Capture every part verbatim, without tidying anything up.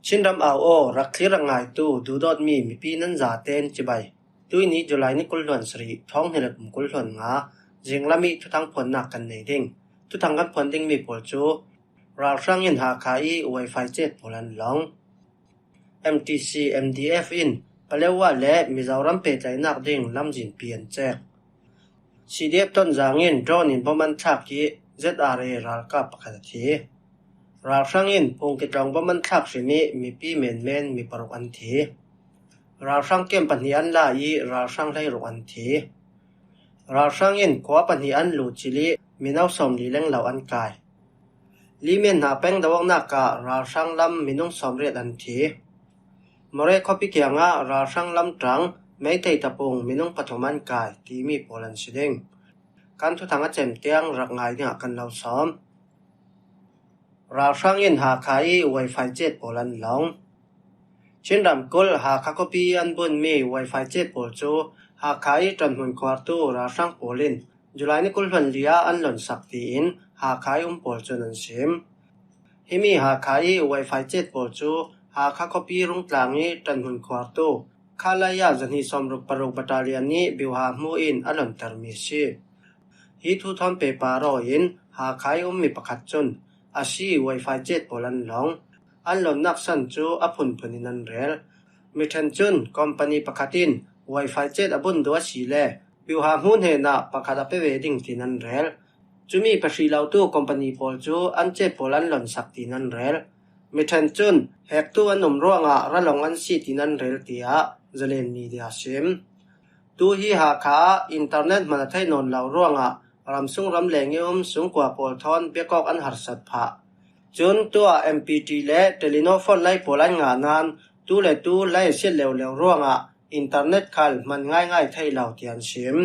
Chinram au aw, rak thlir rak ngaitu duhdawtmi mipi nan zaten cibai. Tuini July ni kul hluan sarih, thawng hnih le kum kul hluan nga, zinglam ih thuthang phuannak kan nei ding. Thuthang kan phuan dingmi pawl cu ralhrang in Hakha ih Wi-Fi cet pawl an long. M T C M D F in Paletwa le Mizoram pehtlaihnak ding lamzinpi an cek. C D F Tonzang in drone in bom an thlak ih Z R A ralkap pakhat a thi. Ralhrang in Phungkitlawng bom an thlak hrim ih mipi menmen mi paruk an thi. Ralhrang kem pahnih an la ih ralhrang hleiruk an thi. Ralhrang in khua pahnih an luh cil ih mino sawmli lenglo an kai. Limen hna peng do awknak ah ralhrang lam minung sawmriat an thi. Moreh khuapi kiangah ralhrang lamṭang meithei tapung minung pathum an kai timi pawl an si ding. Kan thuthang a cem tiang rak ngai dingah kan lo sawm. Ralhrang in Hakha ih Wi-Fi cet pawl an long. Chin ramkulh Hakha khuapi an bunmi Wi-Fi cet pawl cu Hakha ih ṭanhmun khuartu ralhrang pawl in July ni kul hluan li ah an lonsak tiin Hakha ih um pawl cun an sim. Himi Hakha ih Wi-Fi cet pawl cu Hakha khuapi Rungtlang ih ṭanhmun khuartu Khalaya zahnih sawmruk paruk battalion nih biuha hmu in a lontermi a si. Hi thu thawn pehpar aw in Hakha ih ummi pakhat cun a si Wi-Fi cet pawl an long. An lonnak san cu a phunphun in an rel. Mi ṭhen cun company pakhat in Wi-Fi cet a bun duh a si le biuha hmu hnenah pakhat a pe ve ding tiin an rel. Cumi pahri lotu company pawl cu an cet pawl an lonsak tiin an rel. Mi ṭhen cun hektu an um ruangah ralong an si tiin an rel, tiah Zalen Media a sim. Tu hi Hakha ah internet hman a theih nawn lo ruangah ramsung ramleng ih um sungkua pawl thawn biakawk an harsat phah. Cun tuah M P T le Telenor phone lai pawl an ngah nain tu le tu lai a siat leuleu ruangah internet khal hman ngaingai thei lo tiah an sim.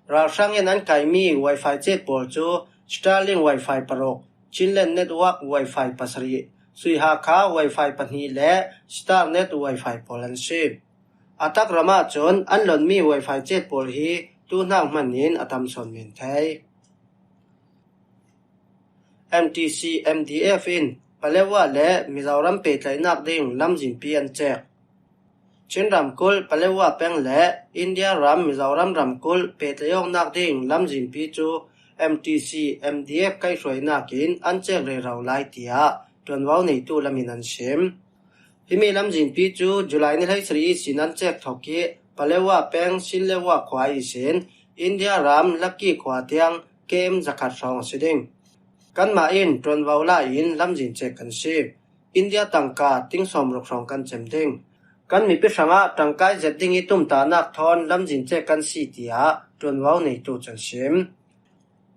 Ralhrang in an kaimi Wi-Fi cet pawl cu Starlink Wi-Fi paruk, Chinland Network Wi-Fi pasarih, Sui Hakha Wi-Fi pahnih le Starnet Wi-Fi pawl an si. A tak ram ahcun an lonmi Wi-Fi cet pawl hi tu hnak hman in a tam sawn men thei. M T C M D F in Paletwa le Mizoram pehtlaihnak ding lamzinpi an cek. Chin ramkulh Paletwa peng le India ram Mizoram ramkulh pehtlaih awknak ding lamzinpi cu M T C M D F kaihhruainak in an cek rero lai, tiah ṭuanvo neitu lam in an sim. Himi lamzinpi cu July ni hleisarih ihsin an cek thok ih Paletwa peng Sinlewa khua ihsin India ram Lucky khua tiang K M zakhat hrawng a si ding. Kanmah in ṭuanvo la in lamzin cek kan si. India tangka ting sawmruk hrawng kan cem ding. Kan mipi hrangah ṭangkai zet ding ih tumtahnak thawn lamzin cek kan si, tiah ṭuanvo neitu cun sim.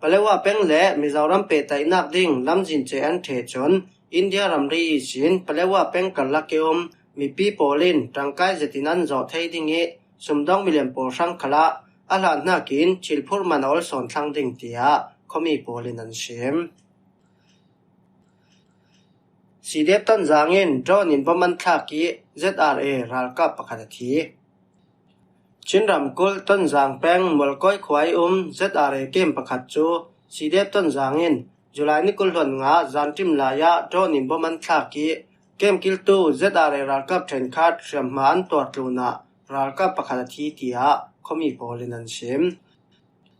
Paletwa peng le Mizoram pehtlaihnak ding lamzin cek an ṭheh cun India ramri ihsin Paletwa peng karlak ih um mipi pawl in ṭangkai zetin an zawh thei ding ih sumdawng milem pawl hrang khalah a hlan hnakin thilphurh man a ol sawn thlang ding, tiah khuami pawl in an sim. C D F Tonzang in drone in bom an thlak ih Z R A ralkap pakhat a thi. Chin ramkulh Tonzang peng Mualkawi khua ih um Z R A kem pakhat cu C D F Tonzang in July ni kul hluan nga zanṭim lai ah drone in bom an thlak ih kem kiltu Z R A ralkap ṭhenkhat hriamhma an tuar tlunah ralkap pakhat a thi, tiah khuami pawl in an sim.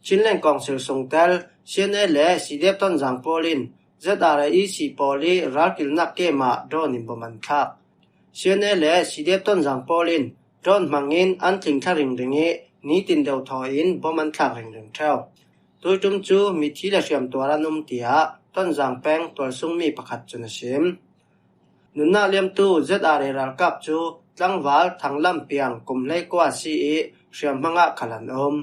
Chinland Council sungtel C N A le C D F Tonzang pawl in Z R A E C pawl ih ralkilnak kem ah drone in bom an thlak. C N A le C D F Tonzang pawl in drone hmangin an tling thla ringring ih nitin deuhthaw in bom an thlak ringring ṭheu. Tuiṭum cu mithi le hriamtuar an um, tiah Tonzang peng tualsungmi pakhat cun a sim. Nunnak liamtu Z R A ralkap cu tlangval thanglam piang kum hleikua si ih hriamhma ngah khal an um.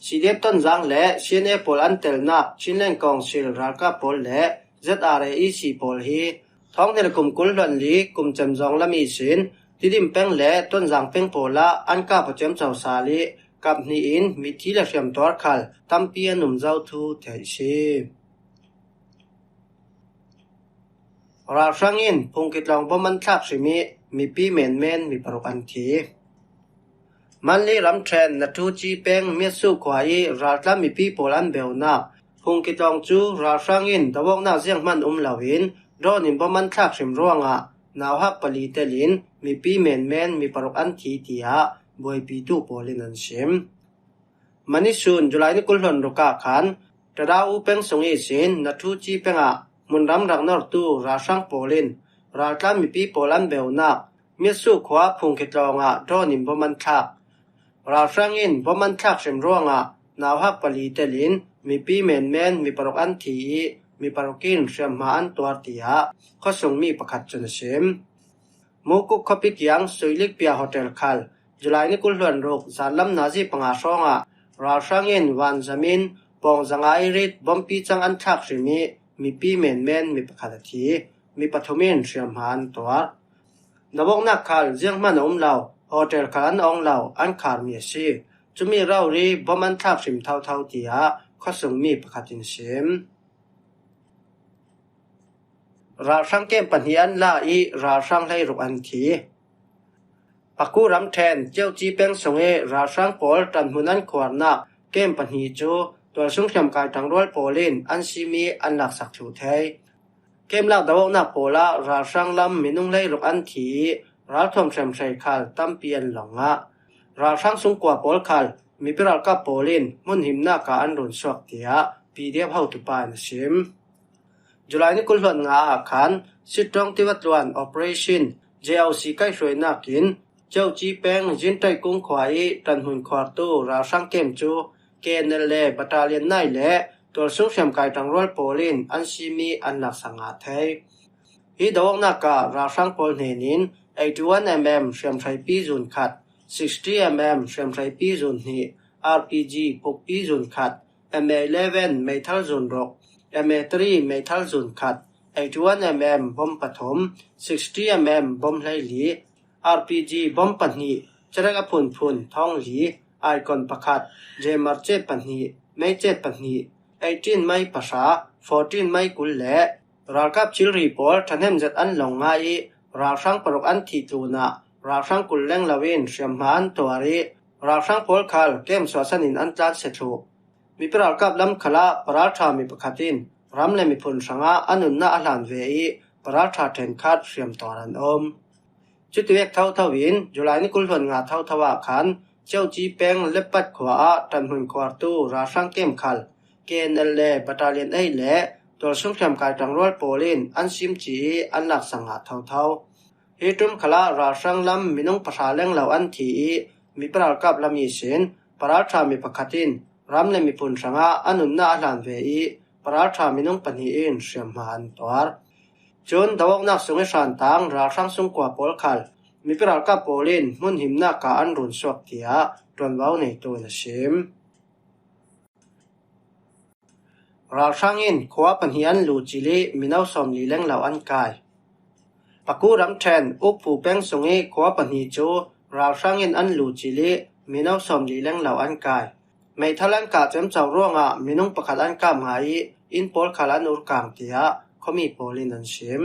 C D F Tonzang le C N A pawl an telnak Chinland Council ralkap pawl le Z R A E C pawl hi thawng hnih le kum kul hluan li kum cem zawng lam ihsin Tidim peng le Tonzang peng pawl ah an kap a ciamco sal ih kap hnih in mithi le hriamtuar khal tampi an um zo thu theih a si. Ralhrang in Phungkitlawng bom an thlak hrim ih mipi menmen mi paruk an thi. Manli ramṭhen Nathuci peng Miatsuh khua ih raltla mipi pawl an beunak Phungkitlawng cu ralhrang in do awknak zianghman um loin drone in bom an thlak hrim ruangah nauhak pali telin mipi menmen mi paruk an thi, tiah buaipitu pawlin an sim. Manisun July ni kul hluan ruk ah khan Tadau peng sung ihsin Nathuchi pengah hmunram rak nortu ralhrang pawlin raltlan mipi pawl an beunak Miasu khua Phungkhitlawngah drone in bom an thlak. Ralhrang in bom an thlak hrim ruangah nauhak pali telin mipi menmen mi paruk an thi ih mi paruk in hriamhma an tuar, tiah khuasung mi pakhat cun a sim. Mukuk khuapi kiang Suilikpia hotel khal July ni kul hluan ruk zanlam nazi panga hrawngah ralhrang in vanzamin pawngzanga i rit bompi cang an thlak hrim ih mipi menmen mi pakhat a thi, mi pathum in hriamhma an tuar. Dawawknak khal zianghman a um lo, hotel khal an awng lo, an kharmi a si. Cumi rori bom an thlak hrim thotho, tiah khuasung mi pakhat in sim. Ralhrang kem pahnih an la ih ralhrang hleiruk an thi. Paku ramṭhen Ceuci peng sung ih ralhrang pawl ṭanhmun an khuarnak kem pahnih cu tualsung hriamkai ṭangrual pawl in an sim ih an laksak thluh thei. Kem lak dawawknak pawl ah ralhrang lam minung hleiruk an thi ih ralthuam hriamhrei khal tampi an long ngah. Ralhrang sungkua pawl khal mipi ralkap pawl in hmun himnak ah an run suak, tiah P D F hotupa in a sim. July ni kul hluan nga ah khan Sittong tivatluan Operation J O C kaihhruainakin Ceuci peng Zintaikung khua ih ṭanhmun khuartu ralhrang kem cu K N L A Battalion nai le tualsung hriamkai ṭangrual pawl in an sim ih an laksak ngah thei. Hi dawawknak ah ralhrang pawl hnenin eighty one mm hriamhreipi zun khat, sixty mm hriamhreipi zun hnih, R P G pukpi zun khat, M A eleven meithal zun ruk, M A three meithal zun khat, eighty one mm bom pathum, sixty mm bom hleili, R P G bom pahnih, cerek a phunphun thawng li, aikon pakhat, jammer cet pahnih, meicet pahnih, eighteen mai pahra, fourteen mai kul le ralkap thilri pawl ṭhahnem zet an long ngah ih ralhrang paruk an thih tlunah ralhrang kul leng loin hriamhma an tuar ih ralhrang pawl khal kem suahsan in an tlansia thluh. Mipi ralkap lam khalah paralṭha mi pakhat in ram le miphun hrangah a nunnak a hlan ve ih paralṭha ṭhenkhat hriamtuar an um. Cutivek thotho in July ni kul hluan nga thotho ah khan Ceuci peng Leppat khua ah ṭanhmun khuartu ralhrang kem khal K N L A Battalion eight le tualsung hriamkai ṭangrual pawl in an sim ci ih an laksak ngah thotho. Hi ṭum khalah ralhrang lam minung pahra leng lo an thi ih mipi ralkap lam ihsin paralṭha mi pakhat in ram le miphun hrangah a nunnak a hlan ve ih paralṭha minung pahnih in hriamhma an tuar. Cun dawawknak sung ih hrantang ralhrang sungkua pawl khal mipi ralkap pawl in hmun himnak ah an run suak, tiah ṭuanvo neitu in a sim. Ralhrang in khua pahnih an luh cil ih mino sawmli leng lo an kai. Paku ramṭhen Ukphu peng sung ih khua pahnih cu ralhrang in an luh cil ih mino sawmli leng lo an kai. Meithal an kah ciamco ruangah minung pakhat an kap ngah ih inn pawl khal an urkang, tiah khuami pawl in an sim.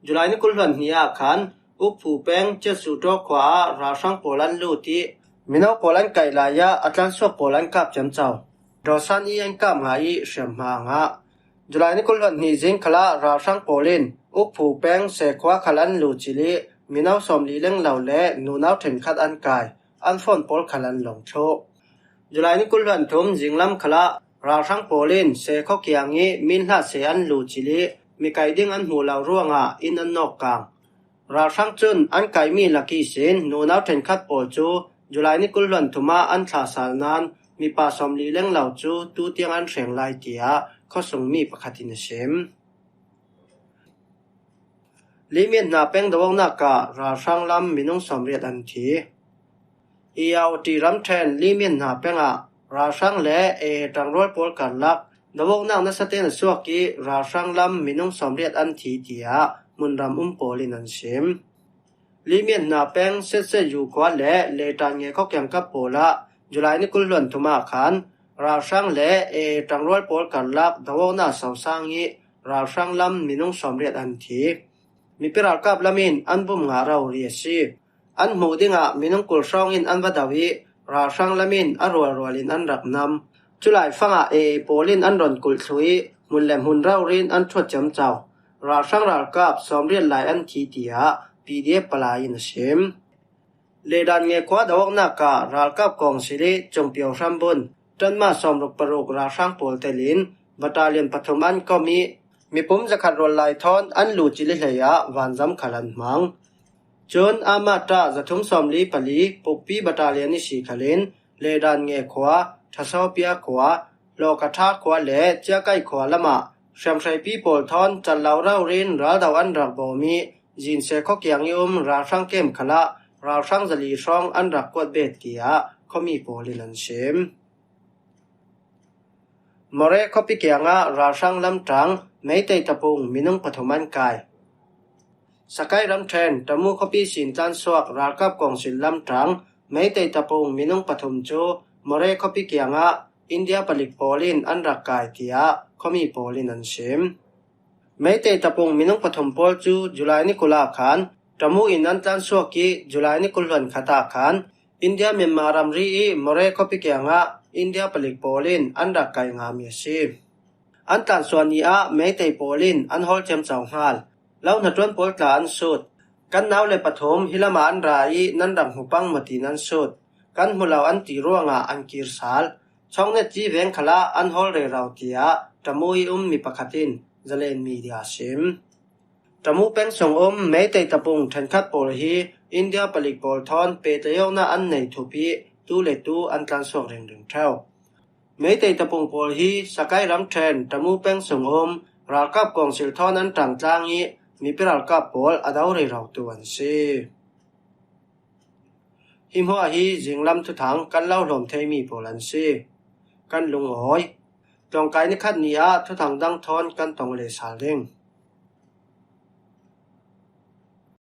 July ni kul hluan hnih ah khan Ukphu peng Ciatsuhtaw khua ah ralhrang pawl an lut ih mino pawl an kaih lai ah a tlansuak pawl an kap ciamco. Dawsan ih an kap ngah ih hriamhma a ngah. July ni kul hluan hnih zing khalah ralhrang pawl in Ukphu peng Sekhua khal an luh cil ih mino sawmli leng lo le nunau ṭhenkhat an kai, an phone pawl khal an long thluh. July ni kul hluan thum zinglam khalah ralhrang pawl in Sekhaw kiang ih minhlat se an luh cil ih mi kaih ding an hmuh lo ruangah inn an nawk kang. Ralhrang cun an kaihmi lak ihsin nunau ṭhenkhat pawl cu July ni kul hluan thum ah an thlah sal nain mipa sawmli leng lo cu tutiang an hreng lai, tiah khuasung mi pakhat in a sim. Limit hna peng dawawknak ah ralhrang lam minung sawmriat an thi. Irrawaddy ramṭhen Limit hna pengah ralhrang le A A ṭangrual pawl karlak dawawknak nasa tein a suak ih ralhrang lam minung sawmriat an thi, tiah hmunram um pawl in an sim. Limit hna peng Setset Yu khua le Leitan nge khawkiangkap pawl ah July ni kul hluan thum ah khan ralhrang le A A ṭangrual pawl karlak dawawknak sosang ih ralhrang lam minung sawmriat an thi. Mipi ralkap lam in an bum ngah rori a si. An hmuh dingah minung kul hrawng in an va do ih ralhrang lam in a rualrual in an rak nam. Culai fangah A A pawl in an rawn kulh thluh ih hmun le hmun rori in an ṭhuat ciamco. ralhrang ralkap sawmriat lai an thi, tiah P D F palai in a sim. Ledan nge khua do awknak ah ralkap kawngsil i Cungpio hrambun ṭanma sawmruk paruk ralhrang pawl telin battalion pathum an kom i mipum zakhat rual lai thawn an lu cil i hlei ah vanzam khal an hmang. Cun amah ṭah zathum sawmli pali pukpi battalion i si khalin Ledan nge khua, Thasawpia khua, Lawkaṭha khua le Ciakai khua lamah hriamhreipi pawl thawn callau raurin raldo an rak bawm i Zinse khuakiang i um ralhrang kem khalah ralhrang zali hrawng an rak kuat bet, tiah khuami pawl in an sim. More khuapi kiangah ralhrang lamṭang Meitei tapung minung pathum an kai. Sakai ramṭhen Tamu khuapi sin tlansuak ralkap kawngsil lamṭang Meitei tapung minung pathum cu More khuapi kiangah India palik pawl in an rak kai, tiah khuami pawl in an sim. Meitei tapung minung pathum pawl cu July ni kul ah khan Tamu in an tlansuak i July ni kul hluan khat ah khan India Myanmar ramri i More khuapi kiangah India palik pawl in an rak kai ngami a si. An tlansuah ni ah Meitei pawl in an hawl ciamco hngal. Lo hnaṭuan pawl tla an sut. Kan nau le pathum hi lamah an ra i nan rak hmu pang maw tiin an sut. Kan hmu lo an ti ruangah an kir sal. Chawngnetci veng khalah an hawl rero, tiah Tamu i um mi pakhat in Zalen Media a sim. Tamu peng sung um Meitei tapung ṭhenkhat pawl hi India palik pawl thawn pehtlaihawknak an nei thup i tu le tu an tlansuak ringring ṭheu. Meitei tapung pawl hi Sakai ramṭhen Tamu peng sung um ralkap kawngsil thawn an ṭangtlang i mipi ralkap pawl a do rerotu an si. Hi hmuah hi zinglam thuthang kan lo hlawm theimi pawl an si. Kan lungawi. Tlawngkai ni khat ni ah thuthang dang thawn kan tong le sal ding.